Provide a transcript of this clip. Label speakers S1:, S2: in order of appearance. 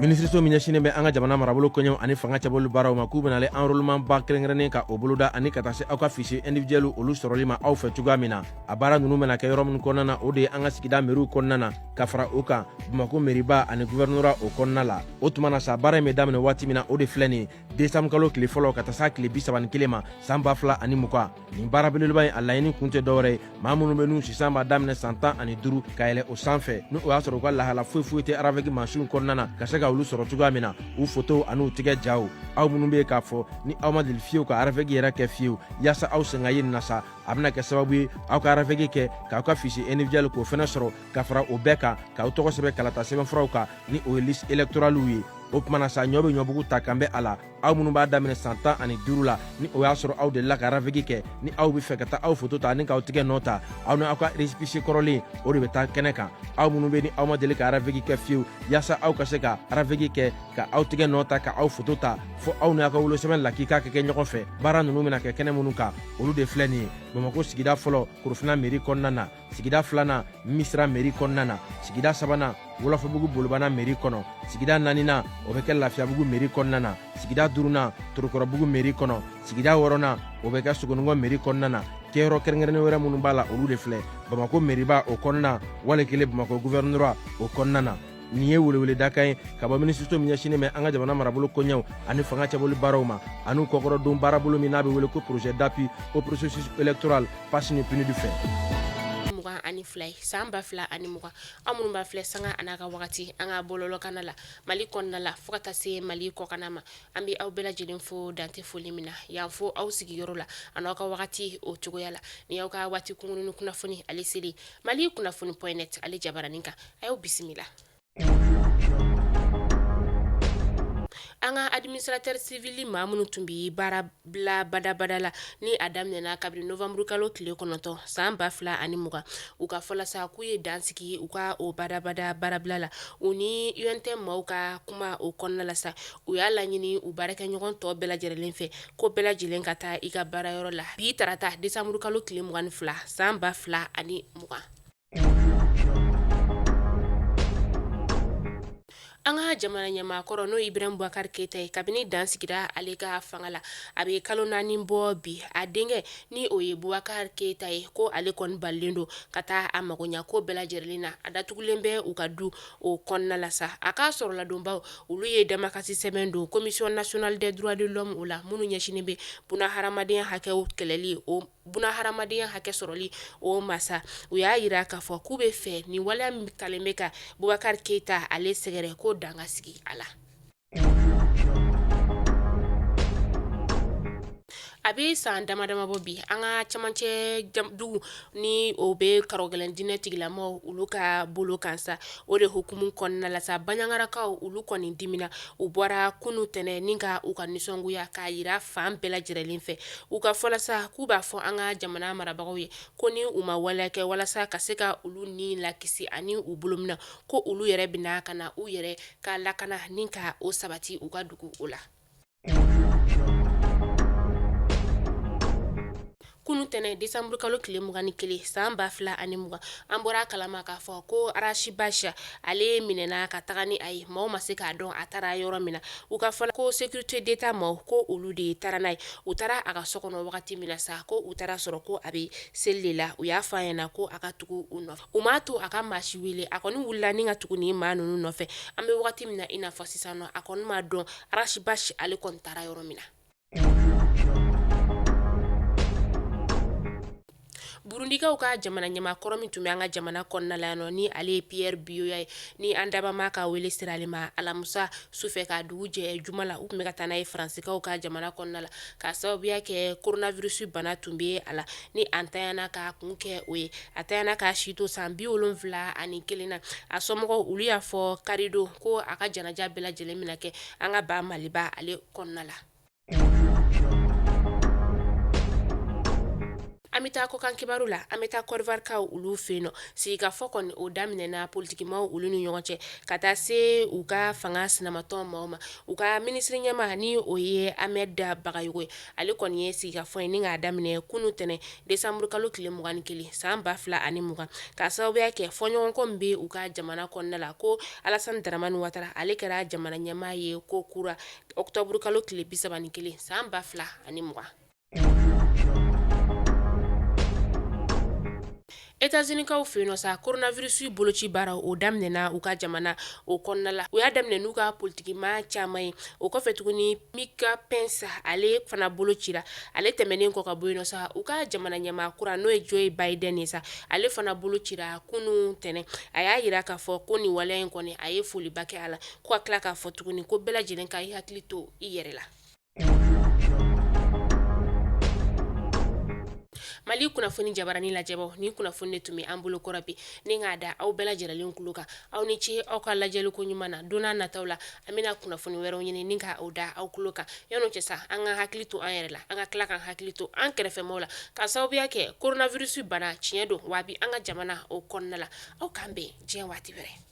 S1: Minisiriso min ɲɛsinnen bɛ an ka jamana marabolo koɲɛw ani fanga cɛbɔli baaraw ma, k'u bɛna ale enrôlement ba kɛrɛnkɛrɛnnen ka o boloda ani ka taa se aw ka fichier individuel olu sɔrɔli ma aw fɛ cogoya min na. A baara ninnu bɛna kɛ yɔrɔ minnu kɔnɔna na, o de ye an ka sigida meriw kɔnɔna na, ka fara o kan Bamakɔ meriba ani gouvernorat o kɔnɔna la. O tuma na sa, baara in bɛ daminɛ waati min na, o de filɛ nin ye, décembre kalo tile fɔlɔ ka taa s'a tile 31 ma san 2020. Nin baara belebeleba in, a laɲini kun tɛ dɔwɛrɛ ye, maa minnu bɛ n'u sisan b'a daminɛ san 15 ka yɛlɛ o sanfɛ, ni o y'a sɔrɔ u ka lahala foyi foyi tɛ RAVEC mansinw kɔnɔna na, ka se ka olu sɔrɔ cogoya min na, u fotow an'u tigɛ jaw. Aw minnu bɛ yen k'a fɔ ni aw ma deli fiyewu ka RAVEC yɛrɛ kɛ fiyewu, yaasa aw sen ka ye nin na sa, a bɛna kɛ sababu ye aw ka RAVEC kɛ k'aw ka fichier individuel k'o fɛnɛ sɔrɔ, ka fara o bɛɛ kan k'aw tɔgɔ sɛbɛn kalata sɛbɛnfuraw kan, ni o ye liste électorale ye. O tuma na sa, ɲɔ bɛ ɲɔbugu ta kan bɛ a la. Aw minnu b'a daminɛ san 15 la, ni o y'a sɔrɔ aw delila ka RAVEC kɛ, ni aw bɛ fɛ ka taa aw foto ta ani k'aw tigɛ nɔ ta, aw ni aw ka récépissé kɔrɔlen, o de bɛ taa kɛnɛ kan. Aw minnu bɛ ni aw ma deli ka RAVEC kɛ fiyewu, yaasa aw ka se ka RAVEC kɛ ka aw tigɛ nɔ ta ka aw foto ta, fo aw ni aw ka wolosɛbɛn lakika ka kɛ ɲɔgɔn fɛ. Baara ninnu bɛna kɛ kɛnɛ minnu kan, olu de filɛ nin ye: Bamakɔ sigida fɔlɔ, Korofina mairie kɔnɔna na; sigida filanan, Misira mairie kɔnɔna na; sigida sabanan, Wolofobugu Bolibana mairie kɔnɔ; sigida naaninan, o bɛ kɛ Lafiyabugu mairie kɔnɔna na; sigida duurunan, Torokɔrɔbugu mairie kɔnɔ; sigida wɔɔrɔnan, o bɛ kɛ Sogonikɔ mairie kɔnɔna na. Kɛyɔrɔ kɛrɛnkɛrɛnnen wɛrɛ minnu b'a la, olu de filɛ: Bamakɔ mairieba o kɔnɔna, wali kelen Bamakɔ gouvernorat o kɔnɔna na. Nin ye weleweledakan ye ka bɔ minisiriso min ɲɛsinnen bɛ an ka jamana marabolo koɲɛw ani fanga cɛbɔli baaraw ma, an'u kɔkɔrɔdon baarabolo min n'a bɛ wele ko projet d'appui au processus électoral PAS ni PNUD fɛ.
S2: 22 ye san 2020. Aw minnu b'a filɛ sanga a n'a ka wagati an ka bɔlɔlɔkana la Mali kɔnɔna la fo ka taa se Mali kɔkanna ma, an bɛ aw bɛɛ lajɛlen fo dantɛ foli min na yan fo aw sigiyɔrɔ la a n'aw ka wagati o cogoya la. Ni y'aw ka waati kunkurunnin kunnafoni ale seli Mali kunnafoni point net ale jabaranin kan, a y'aw bisimila. An ka administrateur civil maa minnu tun bɛ baara bila badabada la, ni a daminɛna kabini novembre kalo tile 9 san 2020, u ka fɔ la sa k'u ye dan sigi u ka o badabada baarabila la. U ni UNTM maaw ka kuma o kɔnɔna la sa, u y'a laɲini u baarakɛɲɔgɔn tɔ bɛɛ lajɛlen fɛ ko bɛɛ lajɛlen ka taa i ka baarayɔrɔ la bi tarata décembre kalo tile 22 san 2020. An ka jamana ɲɛmaa kɔrɔ, n'o Ibrahim Boubacar Keita ye, kabini dan sigira ale ka fanga la, a bɛ kalo 4 bɔ bi, a denkɛ ni o ye Boubacar Keita ye, ko ale kɔni balilen don ka taa a magoɲa ko bɛɛ lajɛlen na. A datugulen bɛ u ka du o kɔnɔna la sa. A ka sɔrɔladonbaw, olu ye damakasi sɛbɛn don Commission nationale des droits de l'homme o la, minnu ɲɛsinnen bɛ buna hadamadenya hakɛw kɛlɛli o buna hadamadenya hakɛ sɔrɔli o ma sa. U y'a jira k'a fɔ k'u bɛ fɛ nin waleya min talen bɛ ka Boubacar Keita ale sɛgɛrɛ, ko dan ka sigi a la. A bɛ san dama dama bɔ bi, an ka camancɛ dugu ni o bɛ karɔgɛlɛn diinɛ tigilamaw olu ka bolo kan sa, o de hukumu kɔnɔna la sa, Baɲagarakaw olu kɔni dimina. U bɔra kunun tɛnɛn ni ka u ka nisɔngoya k'a jira fan bɛɛ lajɛlen fɛ. U ka fɔ la sa, k'u b'a fɔ an ka jamana marabagaw ye ko ni u ma waleya kɛ walasa ka se ka olu ni lakisi ani u bolo minɛ, ko olu yɛrɛ bɛna ka na u yɛrɛ ka lakana ni ka o sabati u ka dugu o la. Kunun tɛnɛn décembre kalo tile 21 san 2020, an bɔra a kalama k'a fɔ ko Ras Bath ale minɛna ka taga ni a ye, maaw ma se k'a dɔn a taara yɔrɔ min na. U ka fɔ la ko sécurité d'État maaw, ko olu de taara n'a ye. U taara a ka so kɔnɔ wagati min na sa, ko u taara sɔrɔ ko a bɛ seli de la. U y'a fɔ a ɲɛna ko a ka tugu u nɔfɛ. U m'a to a ka maa si wele, a kɔni wulila ni ka tugu ni maa ninnu nɔfɛ. An bɛ wagati min na i n'a fɔ sisan nɔ, a kɔni ma dɔn Ras Bath ale kɔni taara yɔrɔ min na. Burundikaw ka jamana ɲɛmaa kɔrɔ min tun bɛ an ka jamana kɔnɔna la yan nɔ, ni ale ye Pierre Buyoya ye, ni an dabama ka wele sera ale ma alamisa sufɛ ka dugu jɛ juma la, u tun bɛ ka taa n'a ye Faransikaw ka jamana kɔnɔna la k'a sababuya kɛ coronavirus bana tun bɛ a la, ni a ntanyana k'a kun kɛ o ye. A ntanyana k'a si to san 71 na. A somɔgɔw olu y'a fɔ karidon ko a ka janaja bɛɛ lajɛlen bɛna kɛ an ka ba Maliba ale kɔnɔna la. An bɛ taa kɔkan kibaru la. An bɛ taa Côte d'Ivoire kaw olu fɛ yen nɔ. Sigikafɔ kɔni o daminɛna politikimaw olu ni ɲɔgɔn cɛ ka taa se u ka fanga sinamatɔn maaw ma. U ka minisiri ɲɛmaa ni o ye Ahmed Bagayogo ye, ale kɔni ye sigikafɔ in ni k'a daminɛ kunun tɛnɛn décembre kalo tile 21 san 2020, k'a sababuya kɛ fɔɲɔgɔnkɔ min bɛ u ka jamana kɔnɔna la ko Alassane Dramane Ouattara ale kɛra jamana ɲɛmaa ye ko kura octobre kalo tile 31 san 2020. États-Unis-kaw fɛ yen nɔ sa, coronavirus boloci baara o daminɛna u ka jamana o kɔnɔna la. U y'a daminɛ n'u ka politikimaa caman ye. O kɔfɛ tuguni, Mike Pence ale fana bolo cira. Ale tɛmɛnen kɔ ka bɔ yen nɔ sa, u ka jamana ɲɛmaa kura n'o ye Joe Biden ye sa, ale fana bolo cira kunun tɛnɛn. A y'a jira k'a fɔ ko nin waleya in kɔni, a ye foliba kɛ a la, ko ka tila k'a fɔ tuguni ko bɛɛ lajɛlen ka i hakili to i yɛrɛ la. Mali kunnafoni jabarani lajɛbaw, ni kunnafoni de tun bɛ an bolo kɔrɔ bi ni k'a da aw bɛɛ lajɛlen tulo kan. Aw ni ce aw ka lajɛli ko ɲuman na. Don nataw la, an bɛna kunnafoni wɛrɛw ɲini ni ka o da aw tulo kan. Yan'o cɛ sa, an ka hakili to an yɛrɛ la, an ka tila k'an hakili to an kɛrɛfɛmaaw la, k'a sababuya kɛ coronavirus bana tiɲɛ don wa bi an ka jamana o kɔnɔna la. Aw k'an bɛn diɲɛ waati wɛrɛ.